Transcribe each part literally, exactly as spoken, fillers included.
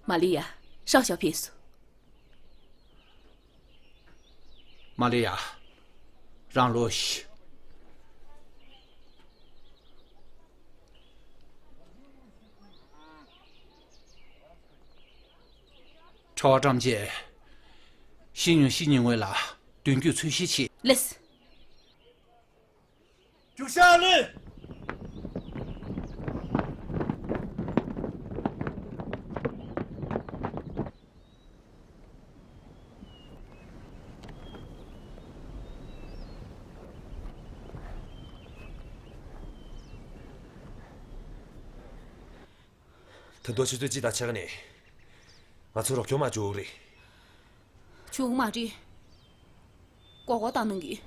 玛利亚，上校便所。 མ་ལི་ཡ། རང་ལོག་ཤིག་ཁྲོ་བ་བཀྲམ་བྱས། ཤི་མྱོང་ཤི་ཉིན་ངོས་ལ་མདུན་སྐྱོད་ཚོས་གཞི་བྱེད། ལགས། རྒྱུག་ཤར་ལུས། ད་དུང་ཆུ་ཚོད་གཅིག་དང་ཕྱེད་ཀ་ནས་ང་ཚོ་རོགས་སྐྱོར་མ་བྱུང་རེད། བྱུང་མ་རེད། མགོ་སྐོར་བཏང་གནང་གི།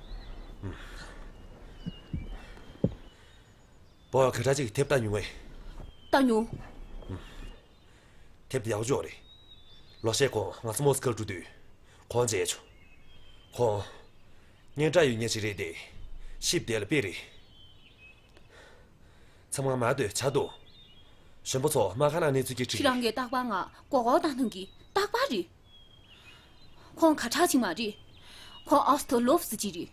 བོ་ག་འདྲ་ཅིག་དེབ་ལྟ་མྱོང་ངས། ལྟ་མྱོང་། དེབ་དེ་ཡག་པོ་ཅིག་རེད། ལོ་ཤས་གོང་ང་ཚོ་མོ་སི་ཁོར་འགྲོ་དུས་ཁོང་མཇལ་བྱུང་། ཁོང་། སྙན་གྲགས་ཡོད་མཁན་ཞིག་རེད་དེ། ཤིབ་དེ་ལ་དཔེ་རེད། ཚང་མ་མ་སྡོད་བྱ་འདུག་གཞོན་པ་ཚོ་དམག་ཁང་ནང་གནས་ཚུལ་གྱི་ཁྲིད། ཁྱེད་རང་གིས་རྟག་པར་ང་མགོ་སྐོར་བཏང་གནང་གི་རྟག་པར་རེད། ཁོང་ག་འདྲ་ཅིག་མ་རེད། ཁོང་ཨོ་སྟོ་ལོབ་སི་ཅིག་རེད།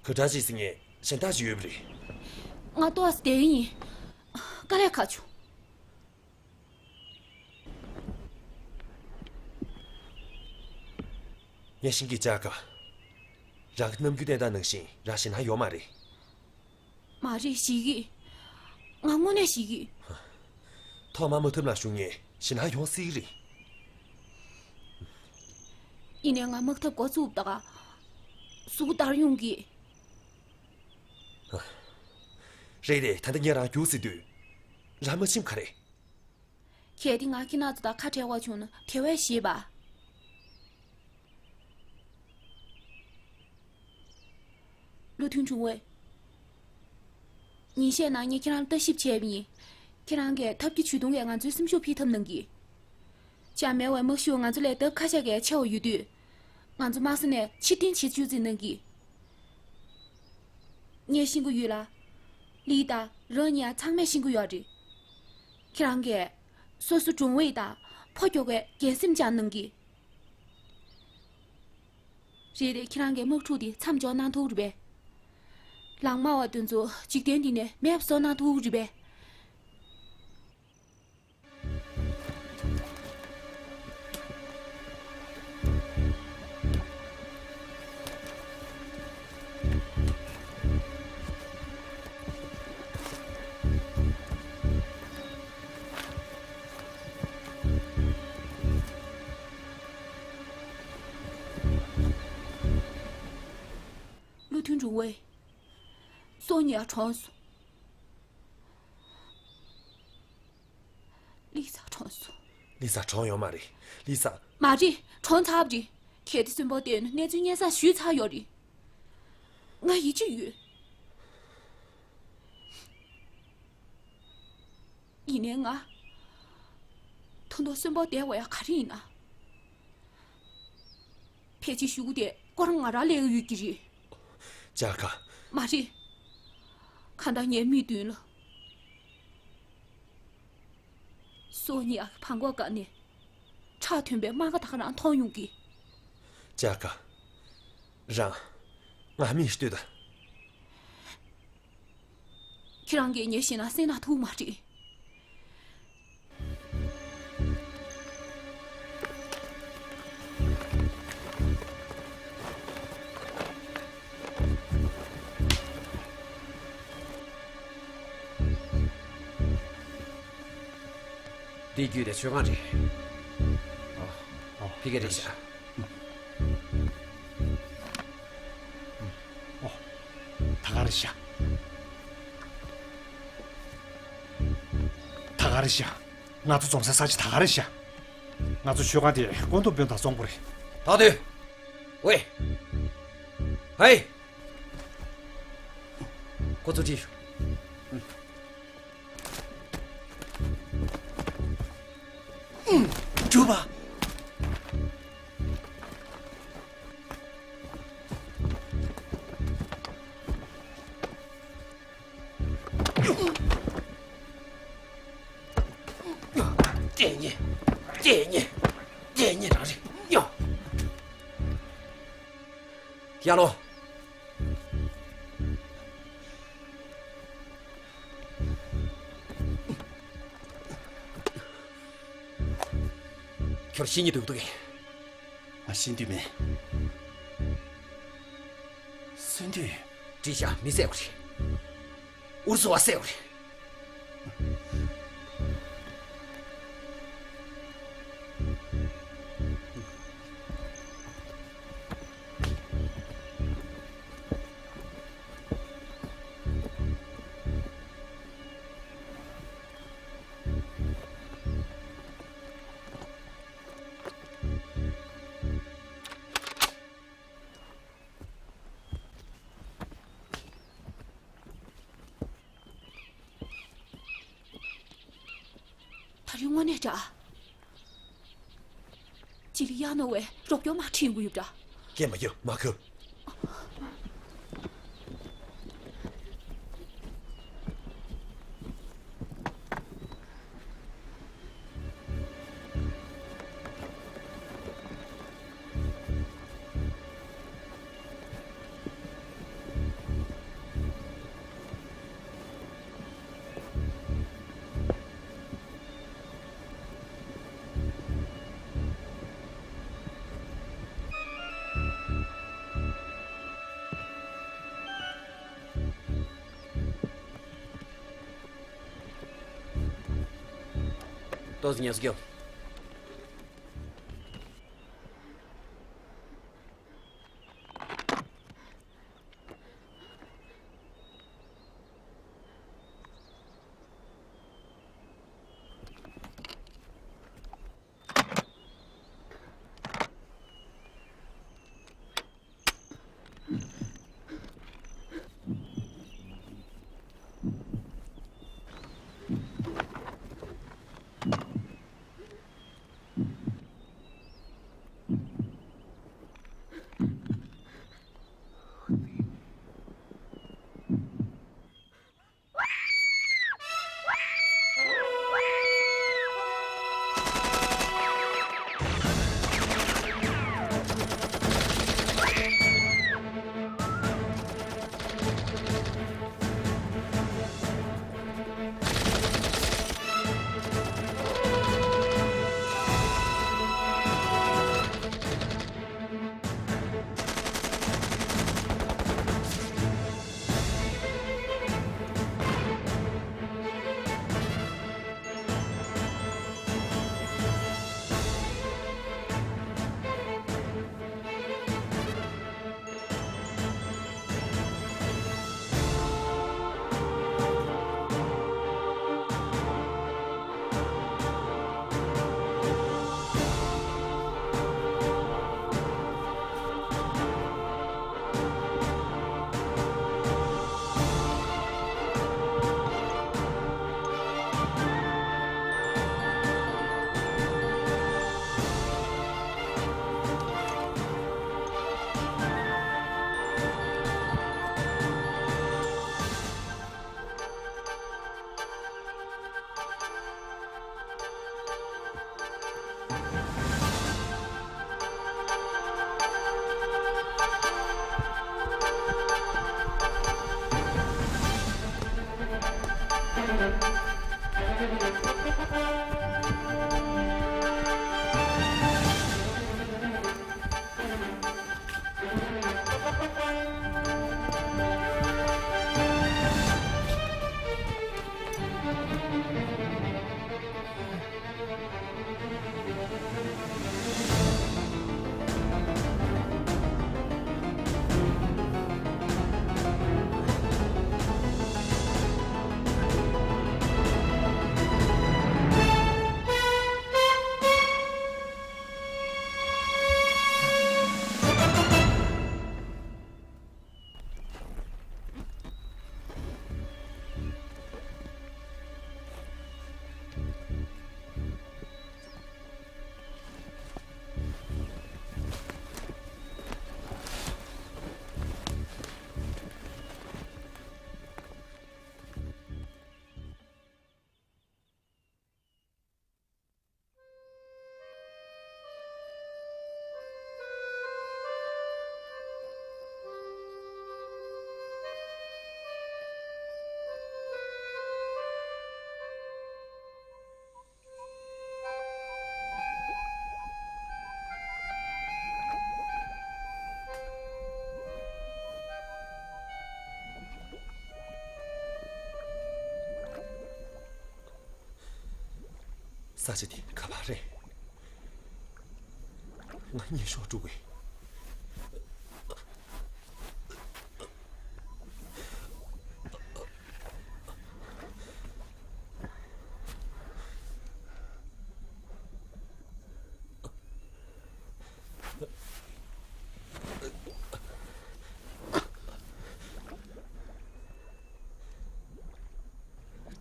ག་འདྲ་ཅིག་ཟེར་ངས་གཞན་དག་ཅིག་ཡོད་པ་རེད། ང་ཏོག་ཙམ་བསྡད་ཡིན། དཀའ་ལས་ཁག་བྱུང་། ངས་ཤིང་གི་ལྕགས་ཀ་རང་གི་རྣམ་འགྱུར་བསྟན་སྟངས་ནང་བཞིན་རང་ཞེད་སྣང་ཡོད་མ་རེད། མ་རེད་ཞིག་གིས། ང་དངོས་གནས་ཞིག་གིས། ཐོག་མར་དམག་འཐབ་ནང་ཞུགས་ངས་ཞེད་སྣང་ཡོང་སྲིད་རེད། ཡིན་ནའི་ང་དམག་འཐབ་འགོ་བཙུགས་ད་ག་གཟུགས་འདར་ཡོང་གི། རེད་དེ་ད་ལྟ་ངས་རང་རྒྱུགས་ཟེར་དུས། རང་མ་ཕྱིན་ག་རེ། གལ་ཏེ་ང་ཁྱེད་རང་ཚོ་དང་ཁ་བྲལ་བ་བྱུང་ན་དེ་བས་ཞེད་པ། བློ་མཐུན་ཆུང་བས། ཉིན་ཤས་ནང་ངས་ཁྱེད་རང་ལ་ལྟ་ཞིབ་བྱས་པ་ཡིན། ཁྱེད་རང་གིས་ཐབས་ཀྱི་ཇུས་གཏོང་གིས་ང་ཚོའི་སེམས་ཤུགས་འཕེལ་ཐབས་གནང་གི། འཇར་མན་བས་དམག་ཤུགས་ང་ཚོ་ལས་ལྡབ་ཁ་ཤས་ཀྱིས་ཆེ་བ་ཡོད་དུས། ང་ཚོ་དམག་ས་ནས་ཕྱིར་འཐེན་བྱེད་རྒྱུ་རྩིས་གནང་གི། ངས་ཤེས་ཀྱི་ཡོད་ལ། ལི་དང་རང་གཉིས་ཚང་མས་ཤེས་ཀྱི་ཡོད་རེད། ཁྱེད་རང་གིས་སོ་སོ་གྲོང་བའི་དང་ཕོ་ཁྱོ་གའི་འགན་སེམས་ཀྱང་གནང་གི། རེད་རེད། ཁྱེད་རང་གིས་དམག་འཁྲུག་འདི་མཚམས་འཇོག་གནང་ཐུབ་རེད་པས། ལག་དམར་བ་དེ་ཚོ་འཇིག་རྟེན་འདི་ནས་མེད་པ་བཟོ་གནང་ཐུབ་རེད་པས། བློ་མཐུན་འབྲུག་པ། སོ་ཉི་ཡ་གྲོངས་སོང་། ལི་ཙ་གྲོངས་སོང་། ལི་ཙ་གྲོངས་ཡོད་མ་རེད། ལི་ཙ། མ་རེད། གྲོངས་ཚར་བ་རེད། གལ་ཏེ་གསོན་པོ་བསྡད་ན་གནས་ཚུལ་སྙན་སེང་ཞུས་ཚར་ཡོད་རེད། ང་ཡིད་ཆེས་ཡོད། ཡིན་ནའི་ང་ད་དུང་གསོན་པོ་བསྡད་དགོས་ཡ་ག་རེ་ཡིན་ན། ཕལ་ཆེར་གཞུག་གུ་དེ་སྐོར་ང་རང་སླེབས་ཡོད་ཀྱི་རེད། ཅར་ཀ། མ་རེད། གང་ལྟར་ངའི་མིག་མདུན་ལ། སོ་ཉི་ཡ་གི་བྲང་ཁོག་སྒང་ནས་ཁྲག་ཐོན་པའི་རྨ་ཁ་ད་ག་རང་མཐོང་ཡོང་གི། ཅར་ཀ། རང་། ང་མིག་ལྟོས་དང་། ཁྱེད་རང་གིས་ངའི་ཞེད་སྣང་སེལ་གནང་ཐུབ་མ་རེད། འདི་བརྒྱུད་དེ་མཆོད་ཁང་རེད། ཨོ། ཨོ། ཕ་གི་རེད་ཤག་ཨོ། ད་ག་རེད་ཤག་ད་ག་རེད་ཤག་ང་ཚོ་འཛོམས་སའི་ས་ཆ་ད་ག་རེད་ཤག་ང་ཚོ་མཆོད་ཁང་དེ་སྐུ་མདུན་དཔོན་དང་གཙང་པོ་རེད། ད་དུས། ཝེ། ཧེ། ཁོ་ཚོ་ཁྲིད་ཤོག་ཨུམ། སྒྲུབ་པ། ལྟས་ངན། ལྟས་ངན། ལྟས་ངན་རང་རེད་ཡ། ཡ་ལོ། ཁྱོད་ཤི་ཉེ་འདུག་འདུག་གས། ང་ཤི་འདོད་མེད། གསོན་འདོད་ཡོད། བྲིས་བཞག་མི་བསད་པ་རེད། ཨུ་རུ་སུ་བ་བསད་པ་རེད། ད་རིང་དངོས་གནས་འདྲ། ཅི་ལི་ཡ་ནོ་བས་རོགས་སྐྱོར་མ་ཁྲིད་དགོས་ཡོད་འདྲ། སྐད་མ་རྒྱག་མ་ཁུ། ཏོ་ཟི་ཉ་སི་ཀྱོ། ས་ཆ་དེ་ག་པར་རེད། ང་གཉེན་ཤོག་དཀྲུག་དགོས།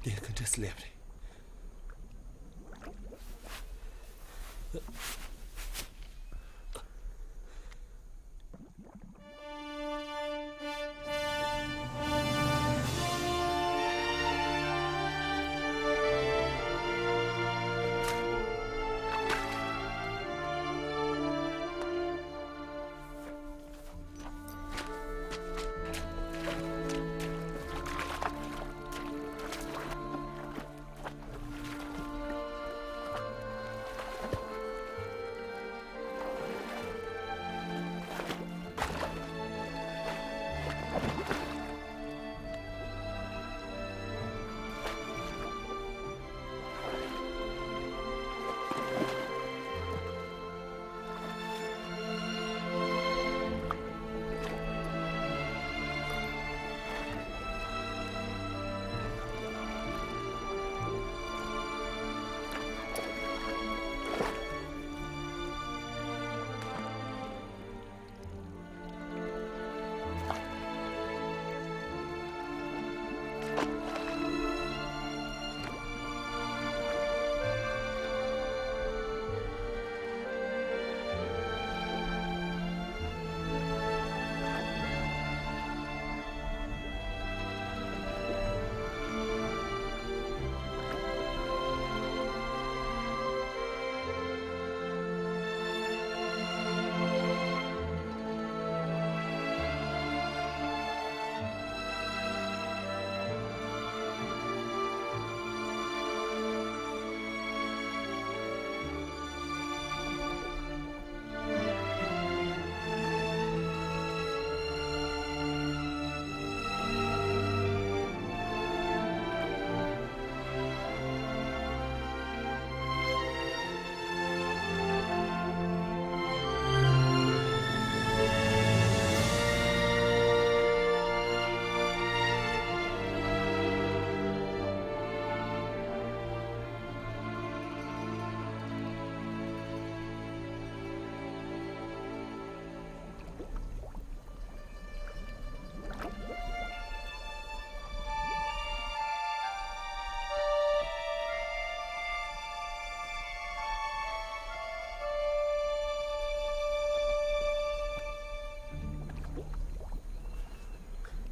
དེ་ག་འདྲས་སླེབས་རེད།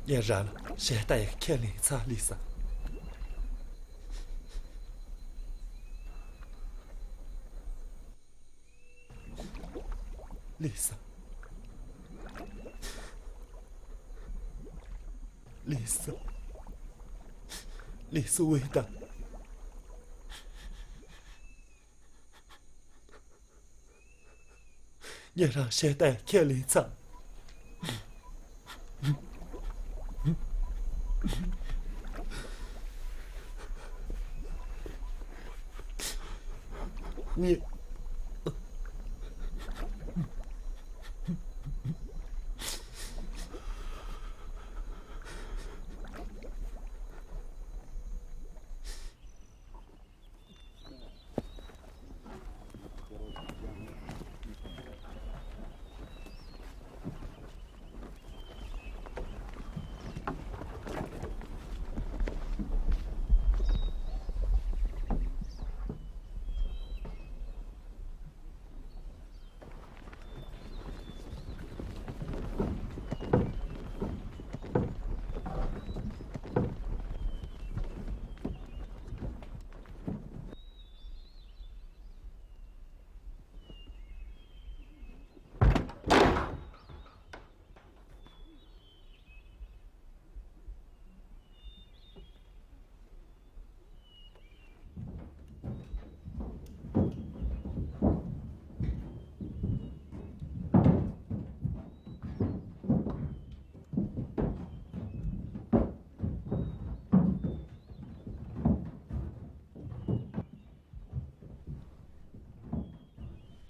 ངས་རང་ལ་ཞལ་ཏ་ཡག་ཁས་ལེན་ཚར། ལི་ས། ལི་ས། ལི་ས། ལི་ས་འོས་ད། ངས་རང་ཞལ་ཏ་ཡག་ཁས་ལེན་ཚར། ངས།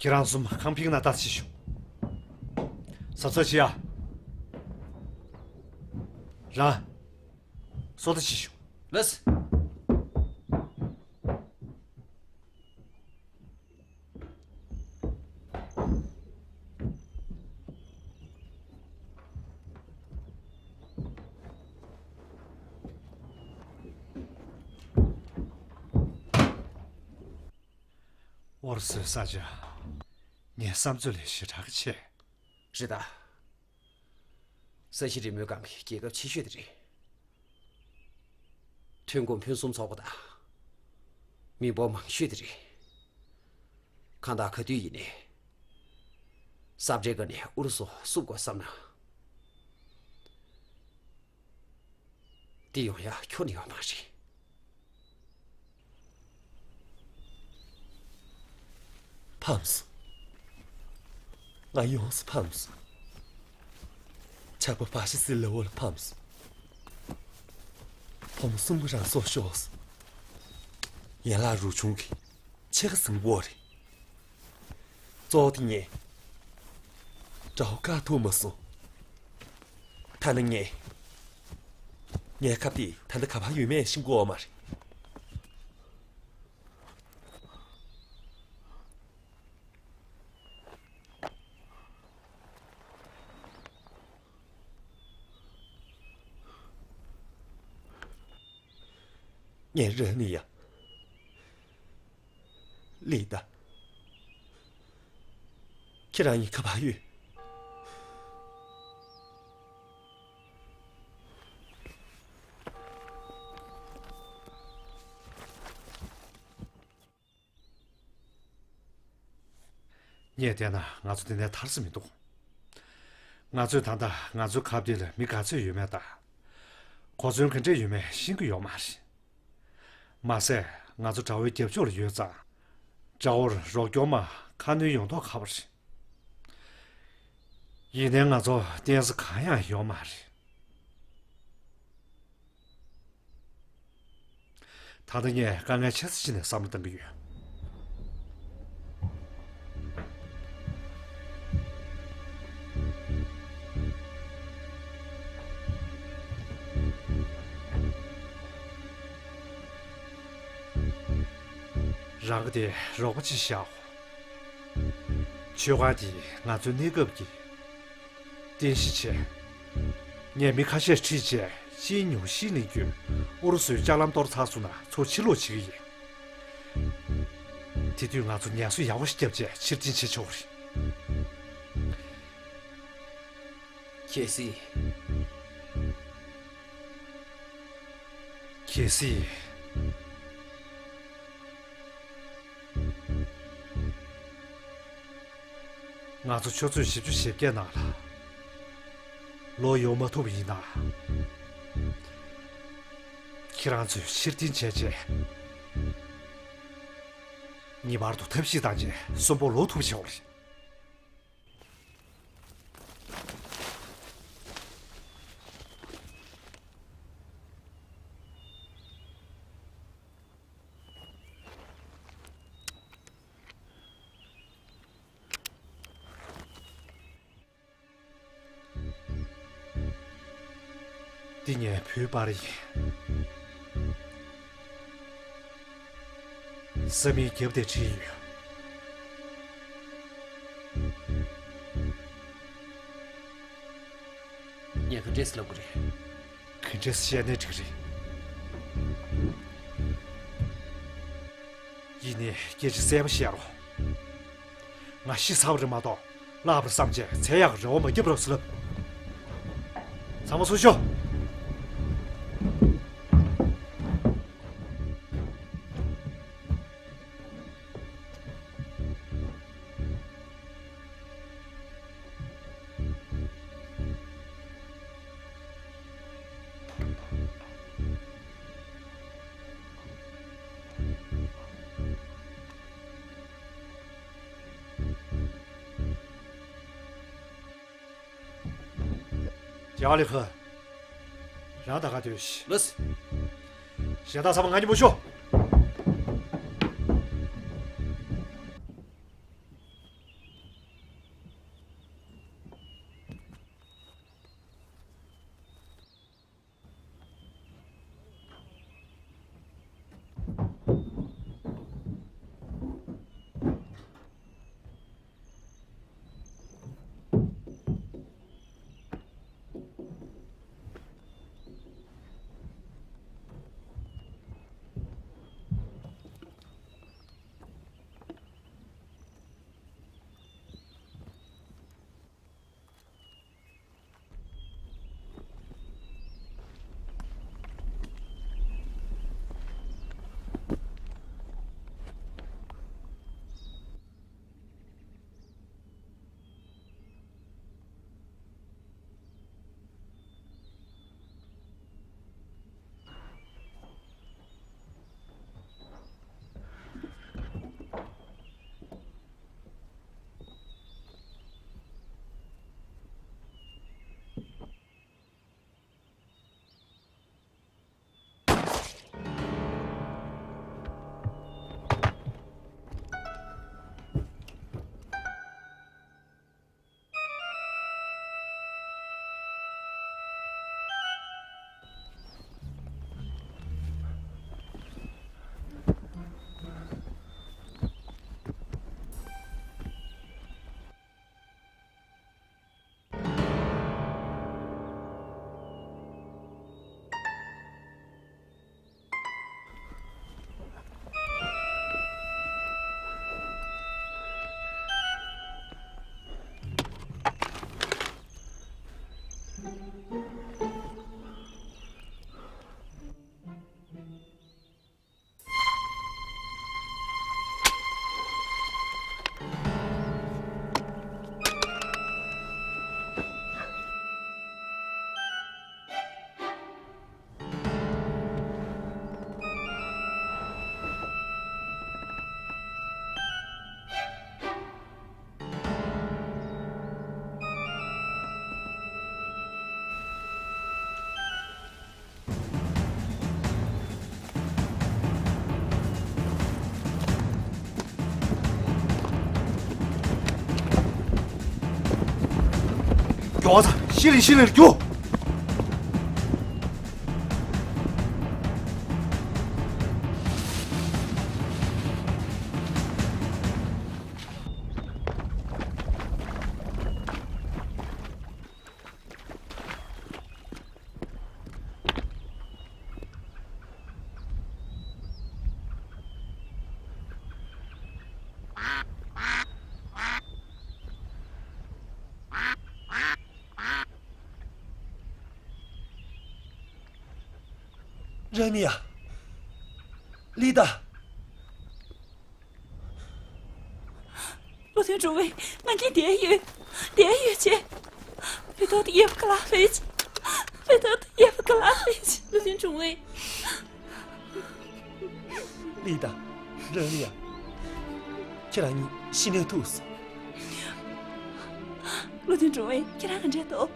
ཁྱེད་རང་གསུམ་ཁང་ཕིང་ན་ལྟ་ཅི་ཞུ། གཟབ་གཟབ་བྱེད་ཡ། རང་། སོ་ལྟ་ཅི་ཞུ། ལགས། ཨོ་རི་སུའི་ས་ཆ། ངའི་བསམ་ཚོད་ལས་ཞེ་དྲག་གི་ཆེ། རེད་ད། ས་གཞི་རི་མོའི་སྒང་གི་རྒྱལ་ཁབ་ཆེ་ཤོས་དེ་རེད། ཐོན་ཁུངས་ཕུན་སུམ་ཚོགས་པ་དང་། མི་འབོར་མང་ཤོས་དེ་རེད། གང་ལྟར་ག་དུས་ཡིན་ནའི། ས་བཀྲའི་སྒང་ནས་ཨུ་རུ་སུ་བསུབ་དགོས་བསམ་ན། འདི་ཡོང་ཡ་ཁྱོན་ནས་ཡོད་མ་རེད། ཕམ་སོང་། ང་ཡོངས་སུ་ཕམ་སོང་། ཆགས་པ་ཕ་ཤི་སི་ལ་འོ་ལ་ཕམ་སོང་། བུ་མོ་གསུམ་པོ་རང་སྲོག་ཤོར་སོང་། ཡན་ལག་རུ་ཆུང་གི་ཕྱེད་ཀ་ཟིན་པོ་རེད། གཙོ་བོ་དེ་ངས་དགྲ་བོ་བཀག་ཐུབ་མ་སོང་། ཐ་ན་ངས་ངའི་ཁབ་དེ་ད་ལྟ་ག་པར་ཡོད་མེད་ཤེས་ཀྱི་ཡོད་མ་རེད། ངས་རང་ནི་ཡ། ལི་ད། ཁྱེད་རང་གཉིས་ག་པར་ཡོད། ངས་བལྟས་ན་ང་ཚོ་འདི་ནས་ཐར་ས་མི་འདུག་ང་ཚོས་ད་ལྟ་ང་ཚོའི་ཁབ་འདི་ལ་མི་ག་ཚོད་ཡོད་མེད་དང་། གོ་མཚོན་ག་འདྲས་ཡོད་མེད་ཤེས་ཀྱི་ཡོད་མ་རེད། མ་ཟད་ང་ཚོ་དགྲ་བོའི་རྒྱབ་ཕྱོགས་ལ་ཡོད་ཙང་། དགྲ་བོར་རོགས་སྐྱོར་མ་ཁ་སྣོན་ཡོང་མདོག་ཁ་པོ་རེད། ཡིན་ནའི་ང་ཚོ་བརྟེན་ས་གང་ཡང་ཡོད་མ་རེད། ད་ལྟ་ངས་དཀའ་ངལ་ཆེ་ས་ཞིག་ནས་བསམ་བློ་གཏང་གི་ཡོད། རང་གི་དེ་རོགས་པ་ཅིག་བཞག། མཆོད་ཁང་དེ་ང་ཚོའི་གནས་སྐབས་ཀྱི་རྟེན་གཞི་བྱས། ངས་མི་ཁ་ཤས་ཁྲིད་བྱས་ཤིན་ཉུང་ཤིན་ལིང་བརྒྱུད་ཨུ་རུ་སུའི་ལྕགས་ལམ་གཏོར་ཚར་སོང་ན་ཚུར་ཕྱིར་ལོག་བྱེད་ཀྱི་ཡིན། དེ་དུས་ང་ཚོ་ངལ་གསོ་ཡག་པོ་ཞིག་བརྒྱབ་བྱས་ཕྱིར་འཐེན་བྱེད་ཆོག་གི་རེད། གལ་སྲིད། གལ་སྲིད། ང་ཚོ་ཆུ་ཚོད་བཞི་བཅུ་ཞེ་བརྒྱད་ནང་ལ་ལོག་ཡོང་མ་ཐུབ་པ་ཡིན་ན། ཁྱེད་རང་ཚོས་ཕྱིར་འཐེན་བྱས་རྗེས། ངེས་པར་དུ་ཐབས་ཤེས་བཏང་རྗེས་གསོན་པོ་ལོག་ཐུབ་ཆོག་རེད། འདི་ངའི་བུའི་པར་ཡིན། ས་མིག་བརྒྱབ་སྟེ་བྲིས་ཡོད། ངས་ག་འདྲས་ལབ་དགོས་རེད། ག་འདྲས་བཤད་ནའི་འགྲིག་རེད། ཡིན་ནའི་སྐད་ཆ་གསལ་པོ་བཤད་རོགས། ང་ཤི་ཚར་བ་རེད་མ་གཏོགས་བརླག་པར་བསམ་བྱས་འཚེ་ཡག་རེ་བ་མ་བརྒྱབ་རོགས་ཟེར་ལབ། ཚང་མ་ཚུར་ཤོག་ཡ་ལེ་ཁ། རང་ད་ག་སྡོད་ཤིག་ལགས་སོ། གཞན་དག་ཚང་མ་ང་གཉིས་མུ་ཤོག་མགྱོགས་ཙམ་ཤི་ལི་ཤི་ལིར་རྒྱུགས། རེ་མི་ཡ། ལི་ཏ། བློ་མཐུན་ཀྲུང་ཝེ། ང་གཉིས་བསྡད་ཡོད། བསྡད་ཡོད་ཅེས། བེ་ཏོ་ཏི་ཡེབ་ཀ་ལ་ཧྥེ་ཆི། བེ་ཏོ་ཏི་ཡེབ་ཀ་ལ་ཧྥེ་ཆི། བློ་མཐུན་ཀྲུང་ཝེ། ལི་ཏ། རང་ལི་ཡ། ཁྱེད་རང་གཉིས་ཤི་ནས་ཐུག་སོང་། བློ་མཐུན་ཀྲུང་ཝེ། ཁྱེད་རང་ག་འདྲས་འདུག་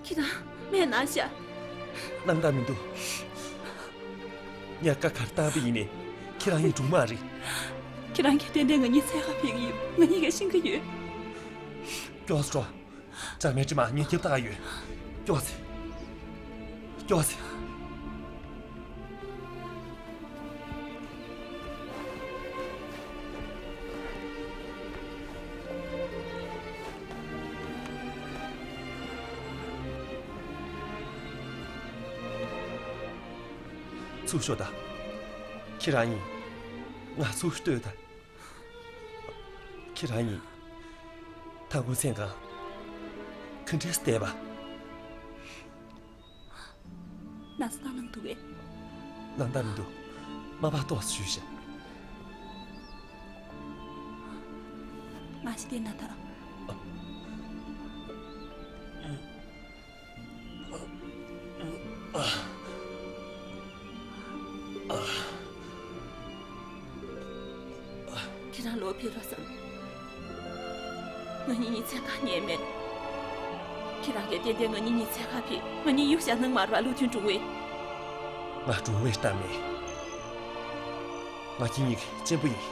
ཁྱེད་རང་སྨན་གནང་ཤག་གནང་དག་མི་འདུག་ངས་བཀའ་ག་རེ་བཏང་བ་ཡིན་ནའི་ཁྱེད་རང་གཉིས་འགྲིག་མ་རེད། ཁྱེད་རང་གིས་ཏན་ཏན་ང་གཉིས་འཚོལ་ག་ཕེབས་ཀྱི་ཡོད། ང་གཉིས་ཀས་ཤེས་ཀྱི་ཡོད། མགྱོགས་སེ་འགྲོ། འཇར་མན་དྲི་མ་ངས་རྒྱབ་བཏང་ཡོད། མགྱོགས་སེ། མགྱོགས་སེ། ཚུར་ཤོག་དང་། ཁྱེད་རང་གཉིས་ང་ཚུར་ལྟོས་དང་། ཁྱེད་རང་གཉིས་ཐང་ཀུན་ཚན་གང་ག་འདྲས་བསྡད་པ། ན་ཚ་བཏང་གནང་འདུག་གས། གནང་དག་མི་འདུག་མ་པ་ཏོག་ཙམ་བཞུས་ཤག་ང་ཞིག་བསྡད་ན་ད། ཁྱེད་རང་ལོག་ཕེབས་རོགས་བསམ། ང་གཉིས་གཉིས་འཚོལ་ག་ཉན་མེད། ཁྱེད་རང་གིས་ཏན་ཏན་ང་གཉིས་གཉིས་འཚོལ་ག་ཕེབས། ང་གཉིས་གཡུག་བཞག་གནང་མ་རེད་པ། བློ་མཐུན་ཀྲུང་ཝེ། ང་ཀྲུང་ཝེ་ལྟ་མེད། ང་ཁྱེད་གཉིས་ཀྱི་གཅེན་པོ་ཡིན།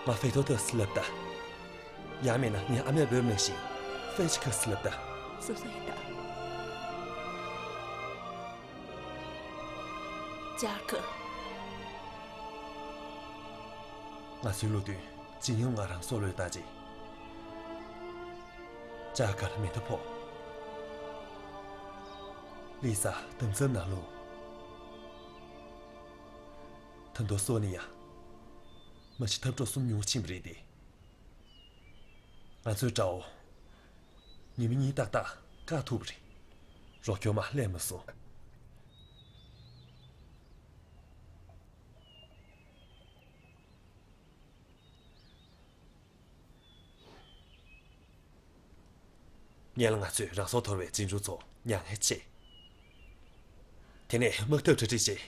ང་ཧྥེ་ཐོ་ཏོས་ལབ་ད། ཡང་མིན་ན་ངའི་ཨ་མའི་བུ་མིང་ཞིག་ཧྥེ་ཆི་ཁ་སི་ལབ་ད། སོ་སོ་ཡིན་ད། ཇར་ཁ། ང་ཚོའི་བློ་མཐུན་ཇིན་ཡང་ང་རང་སྲོག་བློས་བཏང་རྗེས། ཇར་ཁར་མེ་མདའ་ཕོག་ལི་ས་དམ་ཚབ་ནང་ལོགས། ད་དུང་སོ་ནི་ཡ། མ་གཞི་འཐབ་གྲོགས་གསུམ་ཉུང་ཕྱིན་པ་རེད་དེ། ང་ཚོའི་དགྲ་བོ། ཉི་མ་གཉིས་ཏག་ཏག་བཀག་ཐུབ་པ་རེད། རོགས་སྐྱོར་མ་སླེབས་མ་སོང་། ཉེ་ལ་ང་ཚོས་རང་སྲོག་དོར་བའི་བྱིས་འབྱུང་ཚོ་མྱ་ངན་བྱས། དེ་ནས་དམག་འཐབ་གྲ་སྒྲིག་བྱས།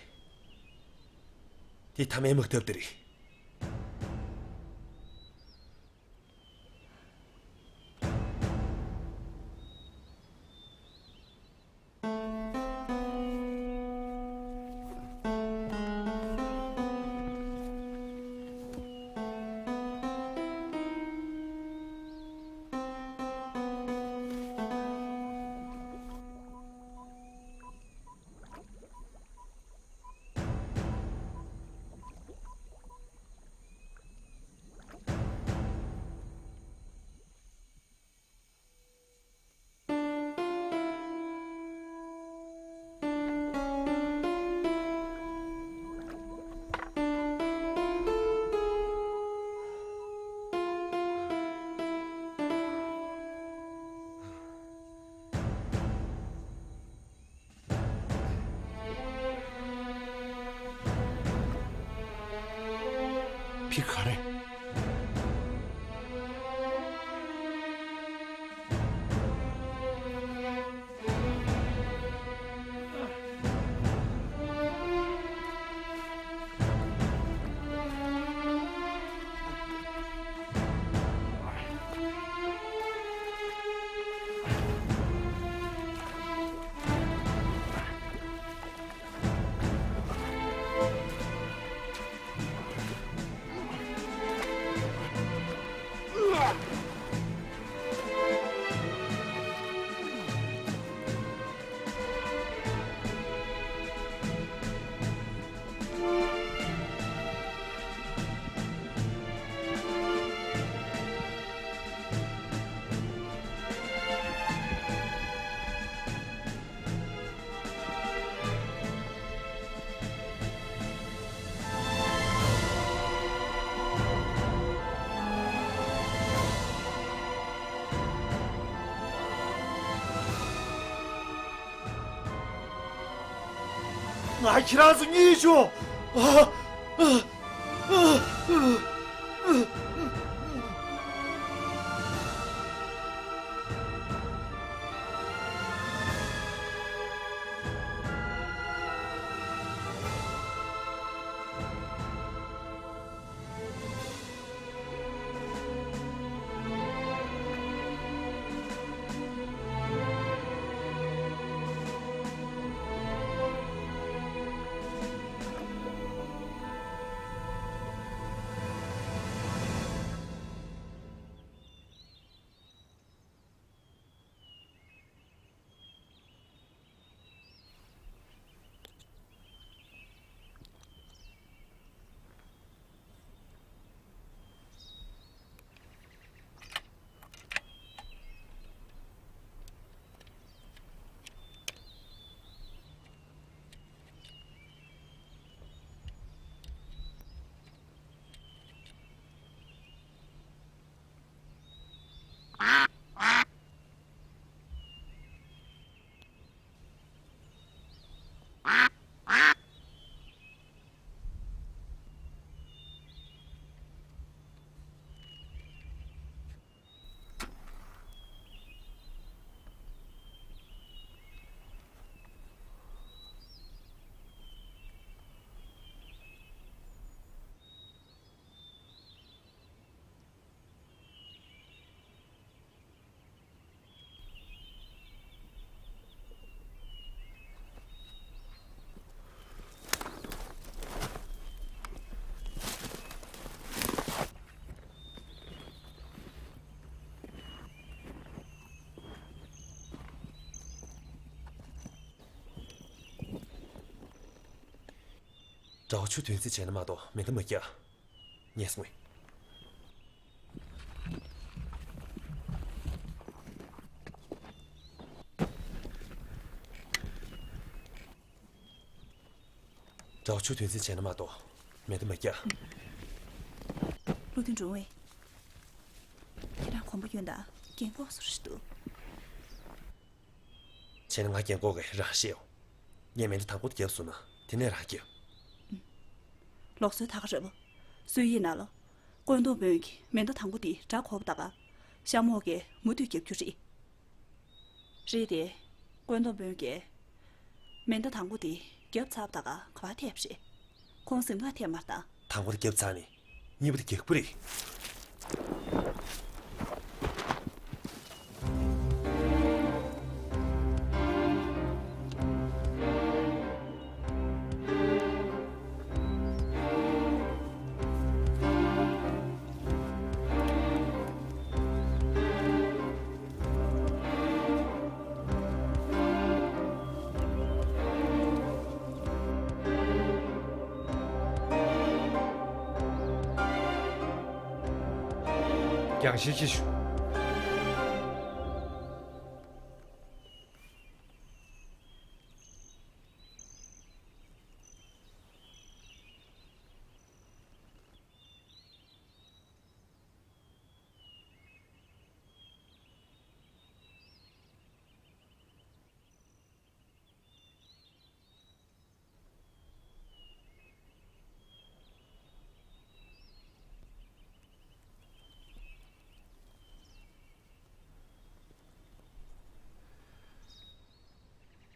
དེ་མཐའ་མའི་དམག་འཐབ་དེ་རེད། ཕི་ག་རེ། ང་ཁྱེད་རང་ཚོ་གཉིད་བྱུང་། ཨ། ཨ། ཨ། ཨ། དགྲ་བོ་ཆུ་དོན་རྩིས་བྱས་ན་མ་གཏོགས་མེ་མདའ་མ་རྒྱག་ངས་སོང་ངས། དགྲ་བོ་ཆུ་དོན་རྩིས་བྱས་ན་མ་གཏོགས་མེ་མདའ་མ་རྒྱག་བློ་མཐུན་འབྲོང་བས། ཁྱེད་རང་གོམ་པ་གཡོན་དང་རྒན་གོག་བཟོ་འདྲ་ཞིག་འདུག་བྱས་ན་ང་རྒན་གོག་གི་རང་ཤེས་ཡོང་། ངས་མེ་མདའ་དང་པོ་དེ་བརྒྱབ་སོང་ན་དེ་ནས་རང་རྒྱབ། ལུགས་སྲོལ་ད་ག་རེད་པ། སྲོལ་ཡིག་ནང་ལ། བཀོད་འདོམས་དཔོན་གྱིས་མེ་མདའ་དང་པོ་དེ་དགྲ་གོ་བ་ད་ག་ཤ་མོག་གིས་མུ་མཐུད་རྒྱབ་རྒྱུ་རེད། རེད་དེ། བཀོད་འདོམས་དཔོན་གྱིས་མེ་མདའ་དང་པོ་དེ་རྒྱབ་ཚར་བ་ད་ག་ག་པར་ཐེབས་རེད། ཁོང་གཟིམ་ཁང་ཐེབས་མ་རེད་ད། དང་པོ་དེ་རྒྱབ་ཚར་ནས་གཉིས་པ་དེ་རྒྱག་པ་རེད། རྒྱང་ཤེལ་གྱིས་ཞུ།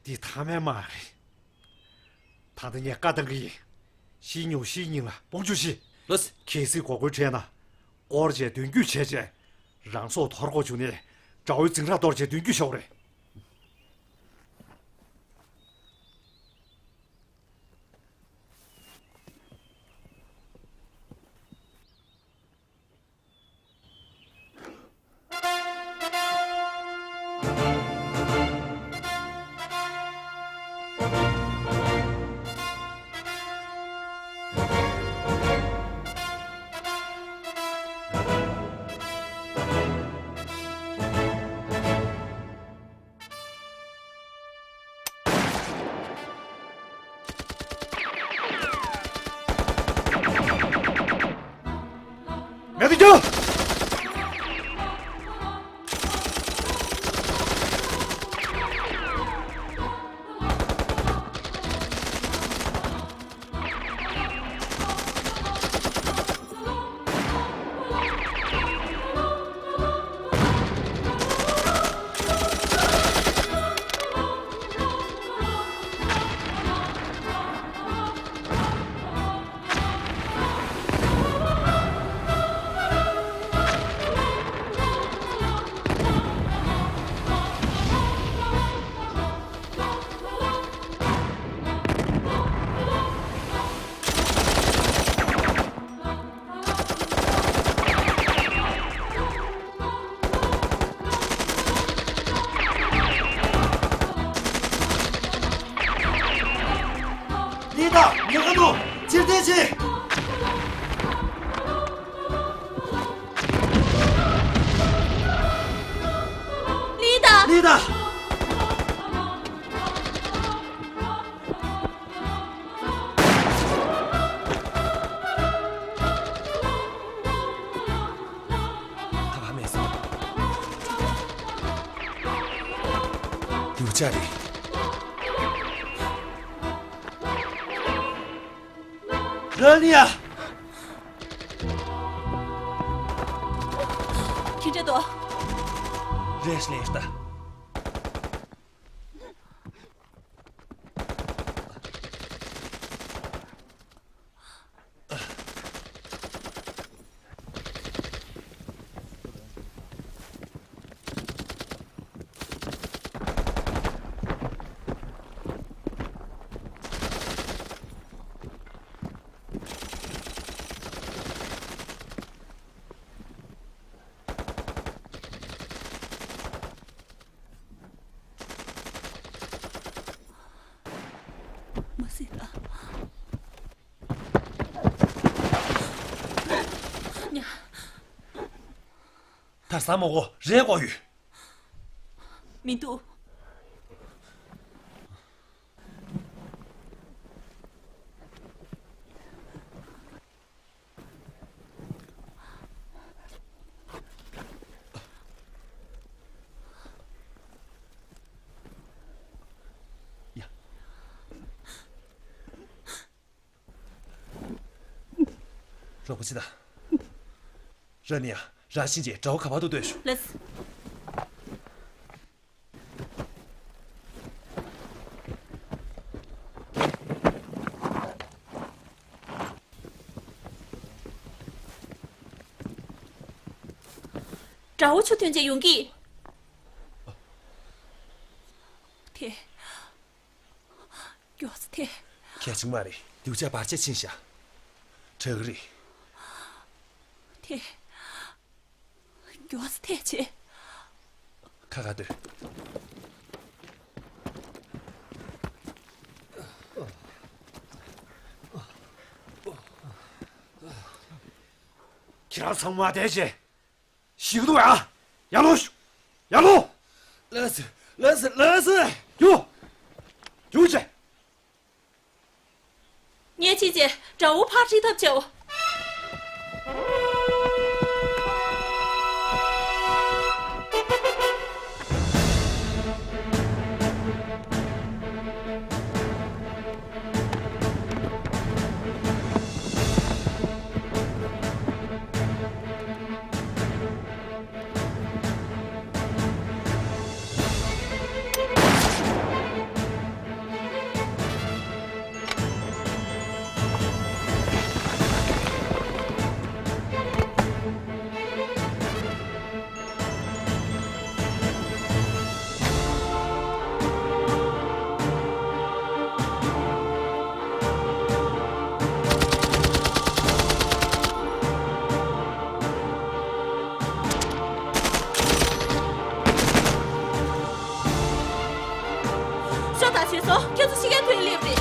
འདི་ཐ་མའི་དམག་རེད། ད་ལྟ་ངས་བཀའ་བཏང་གི་ཡིན། ཤི་ཉོ་ཤི་ཉིན་ལ་དཔུང་འཇུག་ཤི། ལོས། གལ་སྲིད་མགོ་སྐོར་འཕྲད་ན། སྐོར་བྱས་མདུན་སྐྱོད་བྱས་བྱས། རང་སྲོག་འདོར་དགོས་བྱུང་ནས། དགྲ་བོའི་འཛིང་རགས་གཏོར་བྱས་མདུན་སྐྱོད་ཤོག་རེད། ཅ་རེད། ར་ལི་ཡ། ཁྱི་འདྲེ་དོ། རེས་ལེས་ད། མ་སྲིད་ད། ཉ། ད་ཟ་མ་གོ་རེད་གོ་ཡོད། མི་འདུག་ཡ། རོགས་པ་བྱེད་དང་། ར་ནི་ཡ། ར་ཤིན་ཅེ་དགྲ་བོ་ག་བར་དུ་སྟོན་ཤོག་ལགས། དགྲ་བོ་ཆུ་ཐོན་བྱས་ཡོང་གི། དེ། མགྱོགས་ཚེ་ཐེ། གལ་ཆེན་མ་རེད། རྒྱུག་ཆ་བར་ཆད་ཕྱིན་ཤག་དྲག་གི་རེད། ཐེ། མགྱོགས་ཚེ་ཐེ་བྱེད། ཁ་ཁ་སྡོད། ཁྱེད་རང་ཚང་མ་བསྡད་བྱས། ཞིག་འདུག་ཡ། ཡར་ལོངས་ཤོག་ཡར་ལོངས། ལགས་སོ། ལགས་སོ། ལགས་སོ། རྒྱུགས། རྒྱུགས་བྱས། ངས་ཕྱིན་བྱས་དགྲ་བོ་ཕར་ཁྲིད་ཐབས་བྱའོ། ཤོག་ད་བྱོས་སོང་། ཁྱེད་ཚོ་ཤི་ཁའི་དུས་སླེབས་རེད།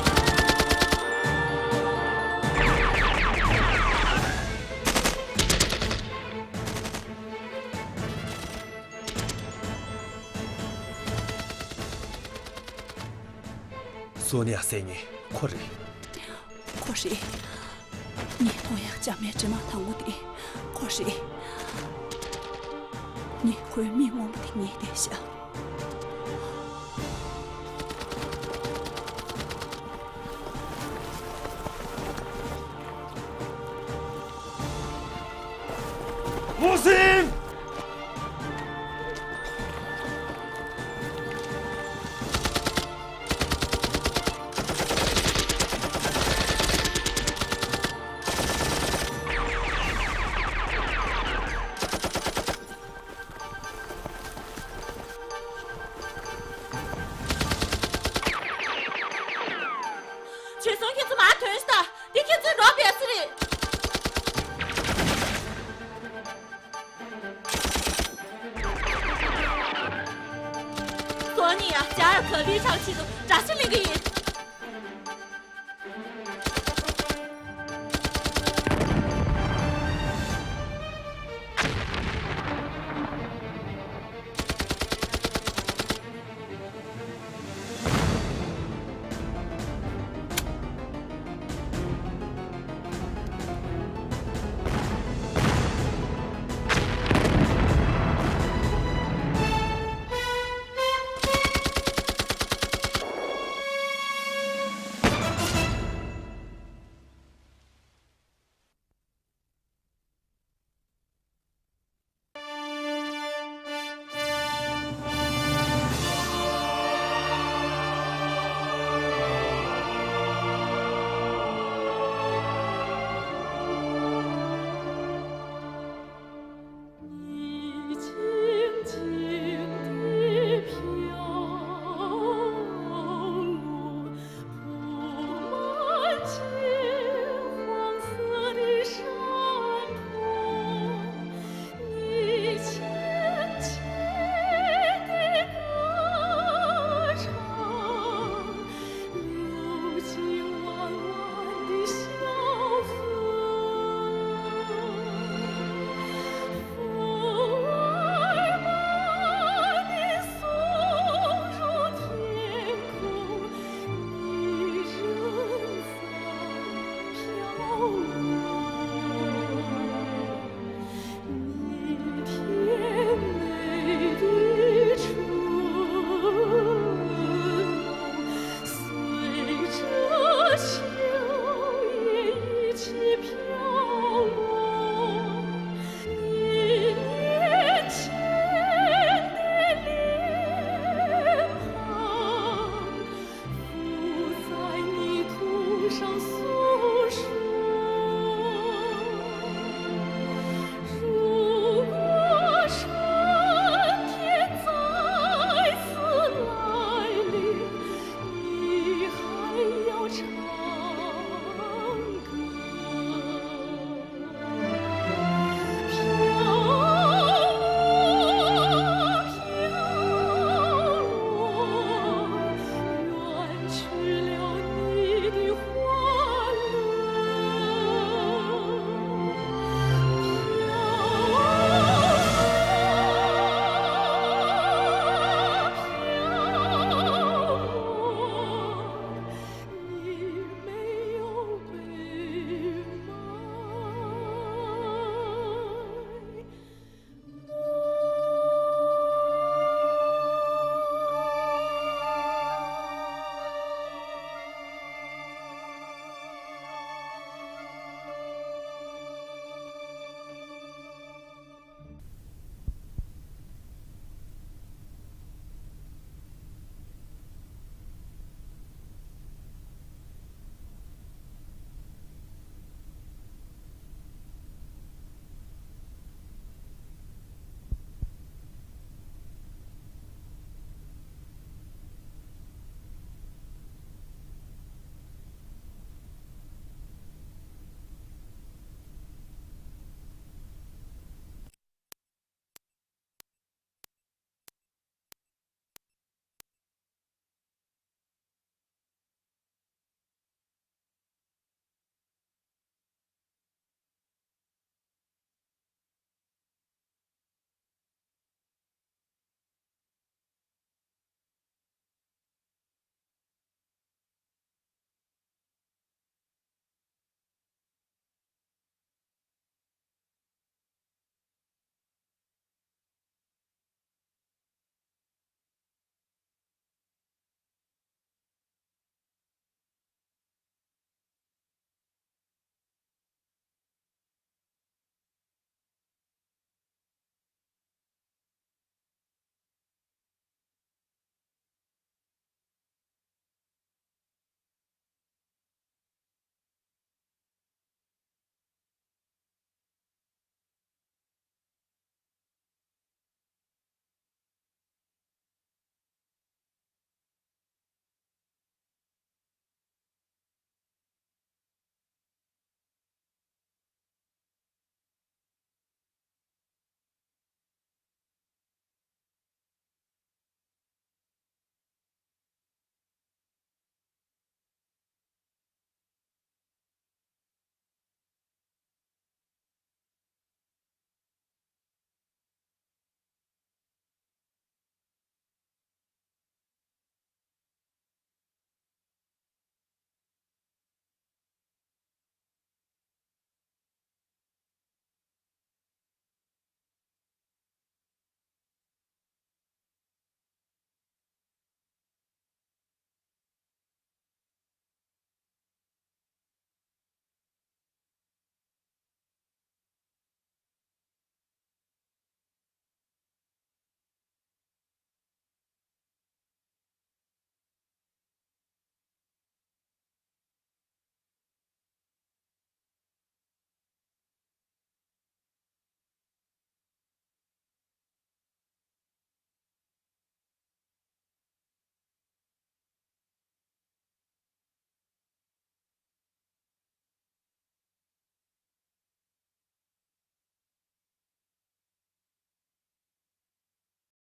སོ་ནི་ཡ་ཟེར་མཁན་ཁོ་རེད། ཁོ་རེད། ངས་མཐོང་ཡག་འཇམ་མའི་དྲི་མ་དང་པོ་དེ་ཁོ་རེད། ངས་ཁོའི་མིག་སྔོན་པོ་དེ་ངེས་བསྡད་ཤག་ཧུ་སིན། བྱོས་སོང་། ཁྱེད་ཚོ་མར་ཐོན་ཤོག་ད། འདི་ཁྱེད་ཚོའི་རོགས་པའི་སུ་རེད། སོ་ནི་ཡ་ཇ་ཡ་ག་ལི་ཆག་ཆེད་དུ་དགྲ་ཤ་ལེན་གི་ཡིན།